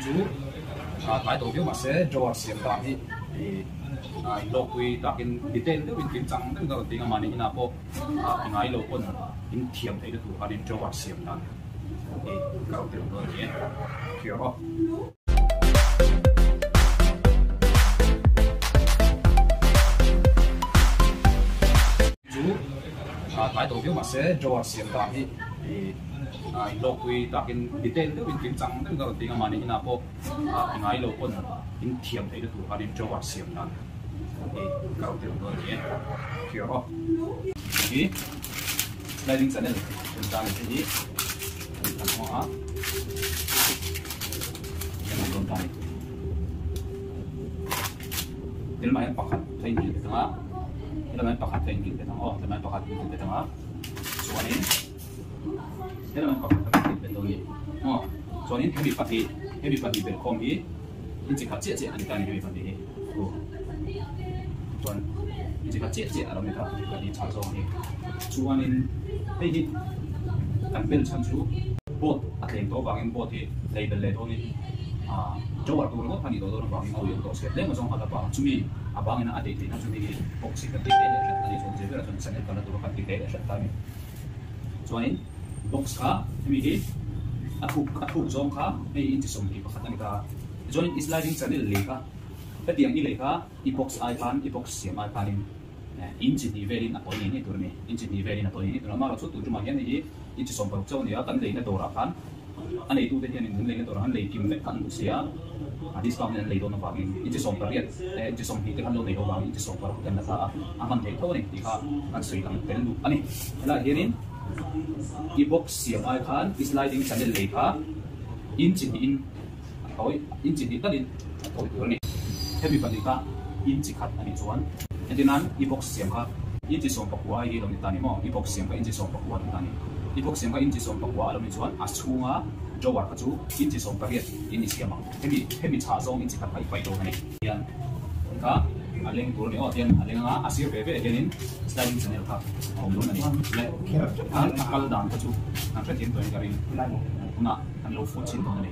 Chu tlai tawh viau mahse drawer siam dan hi in lawkpui takin detail deuhin kimchang deuhin ka rawn ti ang a, mahni inah pawh i ngai lo pawn in thiam theihna tur khanin drawer siam dan hi ka rawn ti lang dawn a ni e. Hria aw. Chu tlai tawh viau mahse drawer siam dan hi in lawkpui takin detail deuhin kimchang deuhin ka rawn ti ang a, mahni inah pawh i ngai lo pawn in thiam theihna tur khanin drawer siam dan hi ka rawn ti lang dawn a ni e. Hria aw. Hi sliding channel chungchang te hi kan hmu a, kan han dawn ta a ni. Thil mah hian pakhat a inhil bet ang a, helamah hian pakhat a inhil bet ang aw, helamah hian pakhat a inhil bet ang a, chuanin helamah hian pakhat a inhil bet dawn a ni aw, chuanin hemi pahnih hemi pahnih belhkhawm hi inchi khat chiah chiah a ni ta a ni hemi pahnih hi aw chuan inchi khat chiah chiah a lo ni ta hemi pahnih chhah zawng hi chuanin hei hi kan bel chhan chu boat a tlem tawh avangin boat hi lei bel leh dawnin ah drawer tur ringawt kha a nih tawh dawn avangin a uiawm tawh chhiat tlem azawng a la pa chumi a bangin a deih theihna chu hei hi box hi kan ti teh leh hret a ni chuan zir berah chuan channel kalna tura kan ti teh leh hret ta a ni chuanin box kha hemi hi a thuk a thuk zawng kha hei inchi 20 pakhat a ni ta tichuanin i sliding channel lei kha hetiang i lei kha i box ai khan i box siam ai khanin Inchi hnih velin a tawi ngei ngei tur a ni. Inchi hnih velin a tawi ngei ngei tur a ni. Amaherawhchu tun tumah hian hei hi inchi 60 chauh a ni a, kan leina dawrah khan a neitute hianin kan leina dawrah khan lei kim vek kha an duh si a, a discount in an lei dawn avangin inchi 18 eh inchi 20 te khan lo nei ho vangin inchi 60 te an la ta a, a hman theih tho a ni tih kha kan sawi lang tel duh a ni. Helaiah hianin i box siam ai khan i sliding channel lei kha inchi hnihin a tawi inchi hnih talin a tawi tur a ni. Hemi pahnih kha inchi khat a nih chuan entir nan i box siam kha inchi 19 ai hi a lo ni ta ni maw? I box siam kha inchi 19 a ni ta ni. I box siam kha inchi 19 a lo nih chuan a chhunga drawer kha chu inchi 18 in i siam ang. Hemi hemi chhah zawng inchi khat kha i paih dawn a ni. Hian kha a leng tur a ni aw tian a leng anga a sir ve ve hianin sliding channel kha a awm dawn a ni. Le a kal dan kha chu an hrethiam tawhin ka ring tunah An lo fuh chin dawn a ni.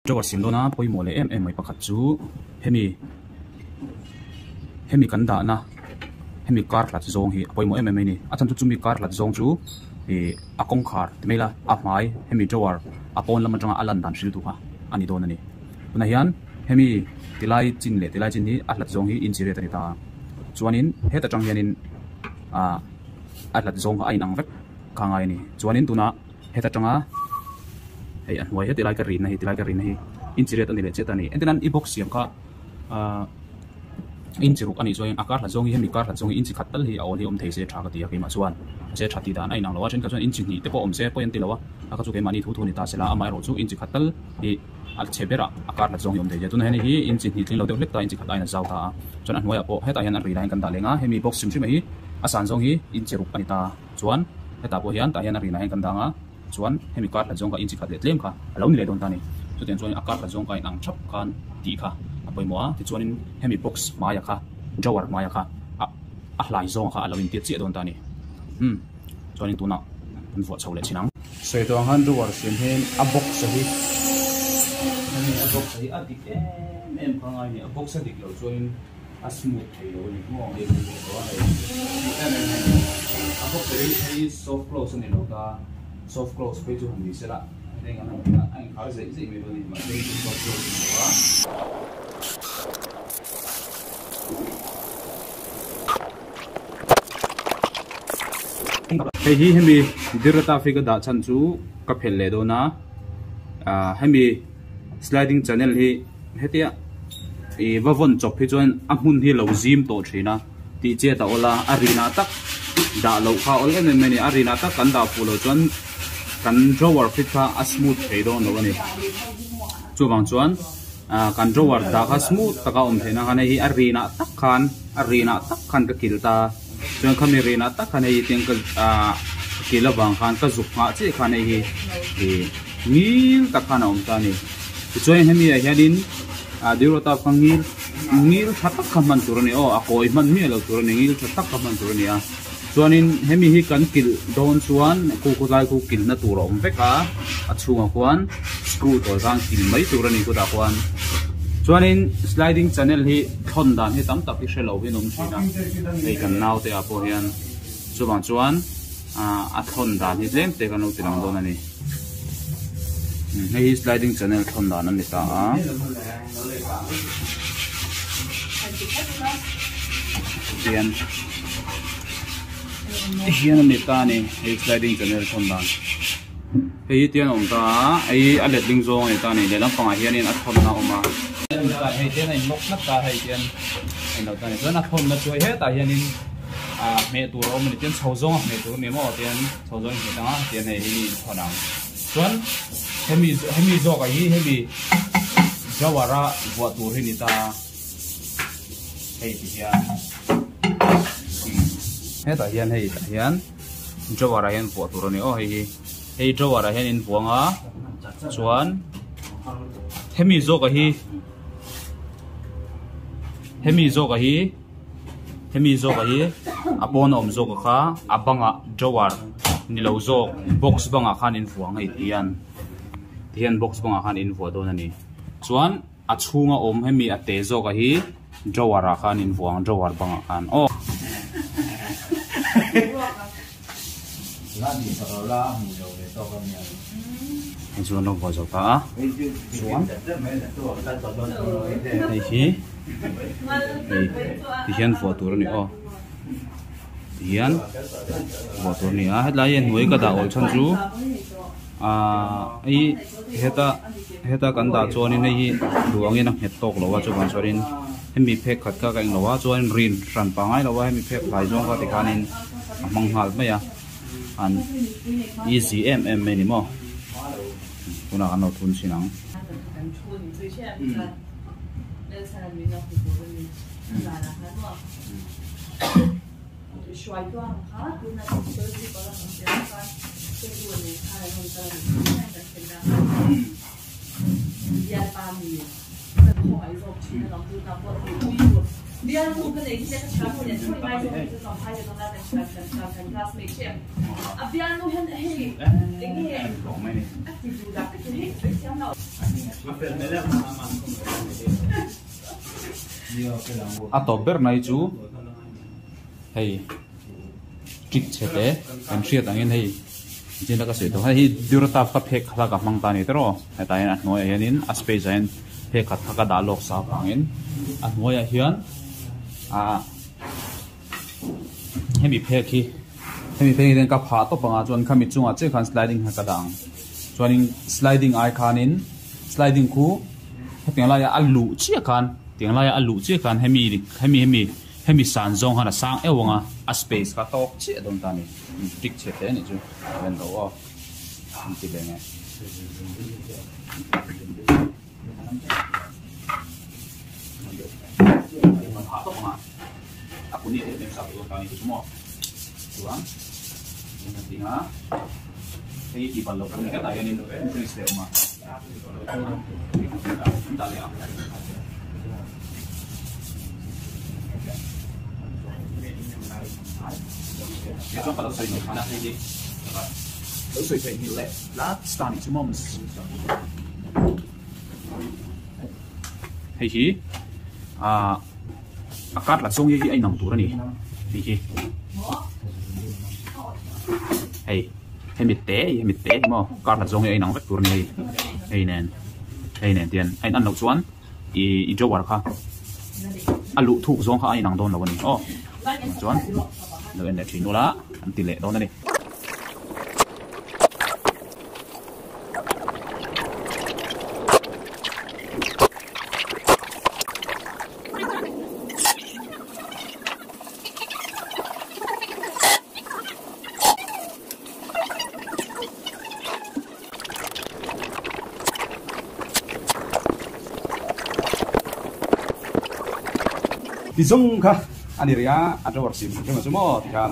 Drawer siam dawn a pawimawh leh em em mai pakhat chu hemi hemi kan dahna hemi kar hlat zawng hi a pawimawh em em mai a ni a chhan chu chumi kar hlat zawng chu ih a kawngkhar ti mai ila a hmai hemi drawer a pawn lam atanga a lan dan hrilh tu kha a ni dawn a ni tunah hian hemi tilai chin leh tilai chin hi a hlat zawng hi inchi riat a ni ta a chuanin heta tang hianin ah a hlat zawng kha a inang vek kha ngai a ni chuanin tunah heta tanga hei a hnuai heti lai ka rinna hi tilai ka rinna hi inchi riat a ni leh chiah ta a ni entir nan i box siam kha ah inchi ruk a nih chuan a kar hlat zawng hi hemi kar hlat zawng hi inchi khat tal hi a awl hi awm thei se tha ka ti a keimah chuan mahse tha tih dan a inang lo a thenkhat chuan inchi hnih te pawh awm se pawi an ti lo a a kha chu keimahni thu thu a ni ta se la amaherawh chu inchi khat tal hi a chhe berah a kar hlat zawng hi awm thei sia tunah hian hei hi inchi hnih tling lo deuh hlek ta inchi khat aiin a zau ta a chuan a hnuaiah pawh hetah hian a ri laiin kan dah leng a hemi box hrim hrim hi a san zawng hi inchi ruk a ni ta chuan hetah pawh hian tah hian a ri laiin kan dah ang a chuan hemi kar hlat zawng kha inchi khat leh tlem kha a lo ni leh dawn ta a ni chutiang chuan a kar hlat zawng kha inang thap khan tih kha a pawimawh a tichuanin hemi box hmaiah kha drawer hmaiah kha a a hlai zawng kha a lo intiat chiah dawn ta a ni umm. Chuanin tunah an vuah chho leh thin ang. Sawi tawh ang khan drawer siam hian a box a hi hemi a box a hi a dik em em kha ngai a ni a box a dik loh chuanin a smooth thei lo a ni maw hei kan hmuh tawh a hei smooth em em mai a ni a box a hi hei soft close a ni lo ta soft close phei chu han ni sela heng an han tih a a inkhar zeih zeih mai dawn a ni mahse hei chu soft close a ni lo a. Hei hi hemi Dirata fi ka dah chhan chu ka phelh leh dawn a ah hemi sliding channel hi hetia ih va vawn chawp hi chuan a hmun hi lo zim tawh thin a tih chiat a awl a a rinah tak dah loh kha a awl em em mai a ni a rinah tak kan dah fuh loh chuan. kan drawer fit kha a smooth thei dawn lo a ni. Chuvang chuan kan drawer dah kha smooth taka awm theihna khan hei hi a rinah tak khan a rinah tak khan ka kil ta chuan khami rinah tak khan hei hi tiang ka ah kil avang khan ka zuk nghah chiah khan hei hi ih ngil tak khan a awm ta a ni. Tichuan hemi ah hianin ah Durotap kha ngil ngil tha tak kha hman tur a ni aw a kawi hman miah lo tur a ni ngil tha tak kha hman tur a ni a. Chuanin hemi hi kan kilh dawn chuan khu khawtlai khu kilhna tur a awm vek a, a chhungah khuan screw tawi khan kilh mai tur a ni khutah khuan. Chuanin sliding channel hi thawn dan hi tam tak hi hre lo hian a awm thin a, hei kan naute ah pawh hian chuvang chuan a thawn dan hi tlem te kan lo ti lang dawn a ni. Hei hi sliding channel thawn dan a ni ta a. Tihian tihian a ni ta a ni hei sliding channel thawn dan hei hi tian a awm ta a hei hi a letling zawng a ni ta a ni lehlam pangah hianin a thawnna a awm a hei tian a in lock tlat ta hei tian a in lo ta a ni chuan a thawnna chu hei hetah hianin ah hmeh tur a awm a ni tian chho zawng a hmeh tur a ni maw tian chho zawng a hmeh ang a tian hei hi in thawn ang. Chuan hemi hemi zawk ah hi hemi drawer a vuah tur hi ni ta hei ti hian hetah hian hei tah hian drawer ah hian vuah tur a ni aw hei hi hei drawer ah hian in vuang a chuan hemi zawk ah hi hemi zawk ah hi hemi zawk ah hi a pawn a awm zawk a kha a bangah drawer ni lo zawk box bangah khan in vuah ang hei ti hian ti hian box bangah khan in vuah dawn a ni chuan a chhunga awm hemi a te zawk a hi drawer ah khan in vuah ang drawer bangah khan aw. Hei chu an lo vuah zo ta a chuan hei hi hei ti hian vuah tur a ni aw ti hian vuah tur a ni a hetlai hian hnuai ka dah awl chhan chu ahh hei heta heta kan dah chuanin hei hi duh angin a nghet tawk lo a chuvang chuanin hemi phek khat kha ka englo a chuanin rin hran pangai lo a hemi phek hlai zawng kha tikhanin a hmang nghal mai a. An easy em em mai a ni maw tunah kan lo thun chhin ang. A tawp ber mai chu hei trick chhe te kan hriat angin hei Chin ka sawi tawh hei hi Durotap ka phek kha ka hmang ta a ni tawh hetah hian a hnuaiah hianin a space ah hian phek khat kha ka dah lawk sa avangin a hnuaiah hian ah hemi phek hi hemi phek hi ka phah tawp ang a chuan khami chungah chiah khan sliding kha ka dah ang chuanin sliding ai khanin sliding khu hetiang laiah a luh chiah khan tiang laiah a luh chiah khan hemi hemi hemi hemi san zawng khan a sang euh ang a a space kha tawk chiah dawn ta a ni. Tik chhe hle anih chu a en lo aw an ti ve nge. A kuni em em sa tur ta ni chu maw chuan an ti nga hei ti pal lo kan ni hetah hianin grease leh awm a an dah leh ang. Hei hi ah a card la zawng hi a inang tur a ni hei hi hei hemi te hemi te hi maw card la zawng hi a inang vek tur a ni hei hei nen hei nen tian a in an loh chuan. I drawer kha a luh thuk zawng kha a inang dawn lo a ni aw chuan lo en leh thin ula an ti leh dawn a ni. Ti zawng kha a ni rih a, a drawer sim hrim a chu maw ti khan.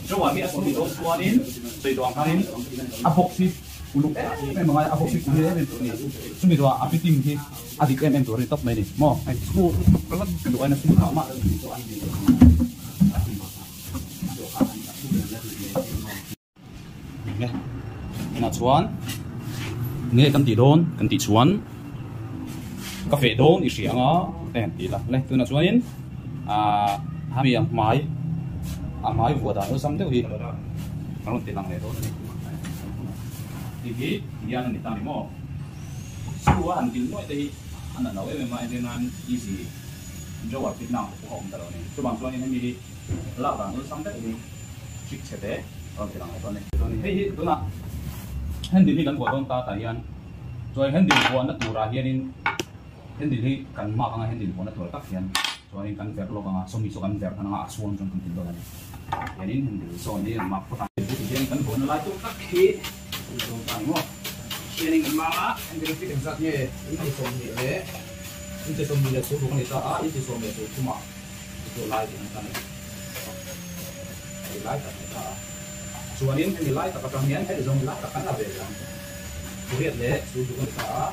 Drawer hi a sawm dawn chuanin sawi tawh ang khanin a box hi uluk em em a ngai a, a box hi kuli em em tur a ni. Chumi ruah a fitting hi a dik em em tur a ni tawp mai a ni maw. Hei smooth luh aina smooth mah mah. Nge tunah chuan nge kan tih dawn kan tih chuan ka feh dawn i hria anga em tih la le tunah chuanin ah hemi a hmai a hmai vuah dan awlsam deuh hi kan rawn ti lang leh dawn a ni tih hi hian a ni ta ni maw screw a han kilh nuaih te hi a na lo em em a entir nan easy drawer fit na ang pawh a awm ta lo a ni chuvang chuanin hemi hi lak dan awlsam deuh hi trick chhe te a rawn ti lang leh dawn a ni. Chuan hei hi tunah handle hi kan vuah dawn ta tah hian chuan handle vuahna turah hianin handle hi kan mark anga handle vuahna tur tak hian chuanin kan verh lawk anga sawmi chu kan verh anga a chhuang chuan kan ti dawn a ni. Hianin handle zawn hi an mark phawt a. Hian kan vuahna lai tur tak hi kan dawn ta a ni maw. Hianin kan mark a handle fit engzat nge inti 20 leh inti 20 leh 60 a ni ta a inti 10 leh 30 ah chu lai tih an ta a ni. Hei lai tak a ni ta a. Chuanin hemi lai tak atang hian heti zawng lai tak kan la ve leh ang. Riat leh chu duk a ni ta a,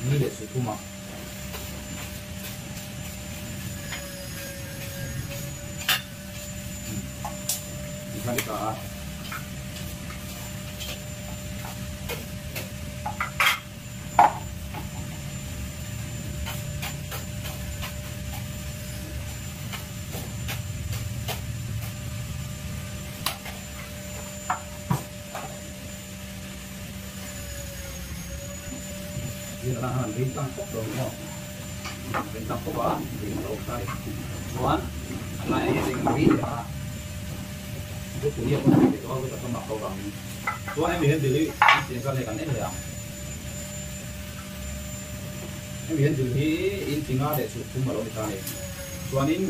ni leh chu thum a. Ti kha a ni ta a. Chuan hemi hian dil hi an cheng zat leh kan en leh ang. Hemi hian dil hi in chi nga leh chhuk thum a lo ni ta a ni. Chuanin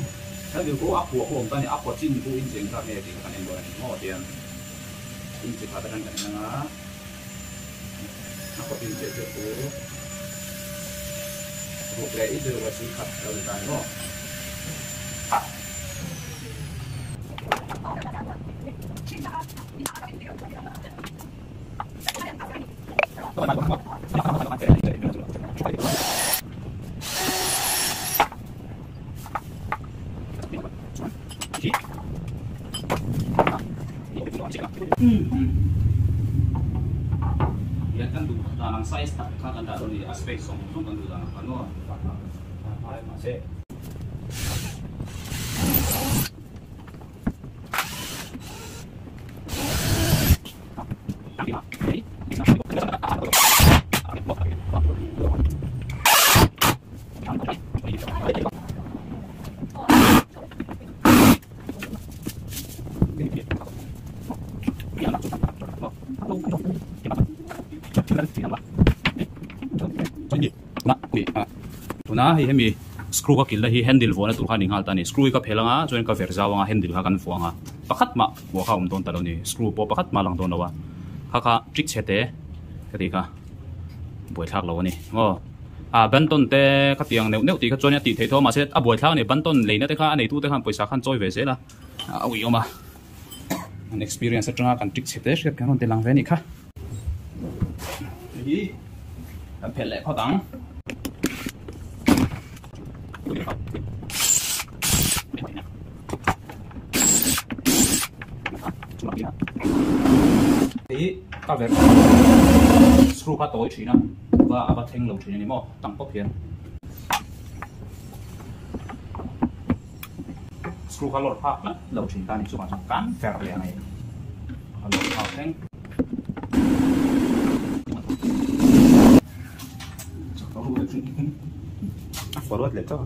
he dil khu a kua khu awm ta a ni, a kua chin khu in cheng zat nge tih kha kan en dawn a ni maw tiang in chi khat atang kan en anga a kua chin chiah chiah khu ruk leh in chi ruk leh si khat a lo ni ta a ni maw. Hian kan duh dan ang size tak kha kan dah dawn a ni a space zawng zawng kan duh dan ang kha maw mahse. Tuna hei hemi screw ka kilh na hi handle vuahna tur kha a ni nghal ta a ni screw hi ka phelh anga chuan ka ver zau anga handle kha kan vuah anga pakhat mah vuah kha a awm dawn ta lo a ni screw pawh pakhat mah a lang dawn lo a kha kha trick chhe te ka tih kha buaithlak lo a ni aw ah banton te ka tih ang neuh neuh tih kha chuan a tih theih tho a mahse a buaithlak a ni banton leina te kha a neitu te khan pawisa khan chawi ve zel a a uiawm a an experience atanga kan trick chhe te hriat kan rawn ti lang ve a nih kha. Hei hi kan phelh leh phawt ang. Hei hi ka ver screw kha tawi thin a va a va thleng lo thin a ni maw tang pawp hian screw kha lawr phak tlat lo thin ta a ni chungah chuan kan ver leh ang e a lawr phak thleng. Forward leh chauh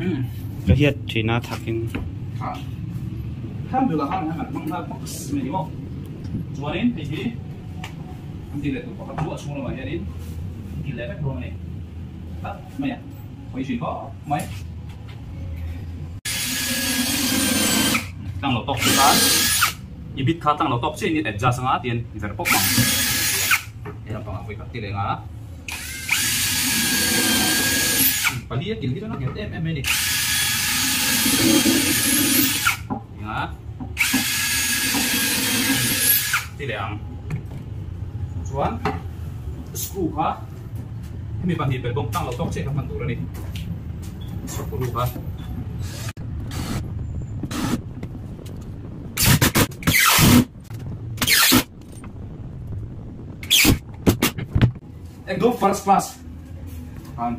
Ka hiat thin a thakin. Khan dul ah khan han hmang nghal box mai ni maw. Chuanin hei hi an ti leh tur pakhat chu a chhung lamah hianin an ti leh vek dawn a ni. Tak mai a hawi thin khawp mai. Tlang lo tawk chu khan i bit kha tlang lo tawk chiah in adjust anga tian ver pawp ang. Hei lampangah vawi khat ti leh nga. Pali a kil hi chuan a nghet em em mai a ni. Enga ti leh ang. Chuan screw kha hemi pahnih bel bawm tang lo tawk chiah kha hman tur a ni. Screw kha. Ekdum first class khan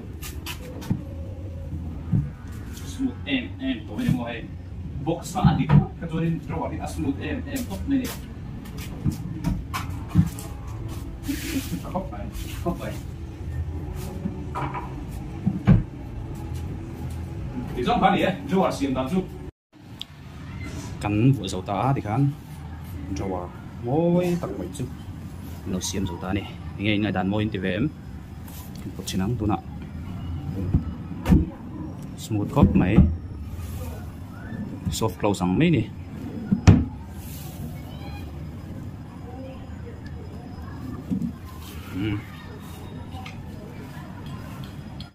smooth em em tawh mai ni maw hei box kha a dik kha chuanin drawer hi a smooth em em tawp mai ni tha khawp mai khawp mai ti zawng kha ni e drawer siam dan chu. Kan vuah zo ta a tikhan drawer mawi tak mai chu an lo siam zo ta a ni. Enge in ngaihdan mawi in ti ve em? Kan pawt thin ang tunah smooth khawp mai soft close ang mai a ni. Umm.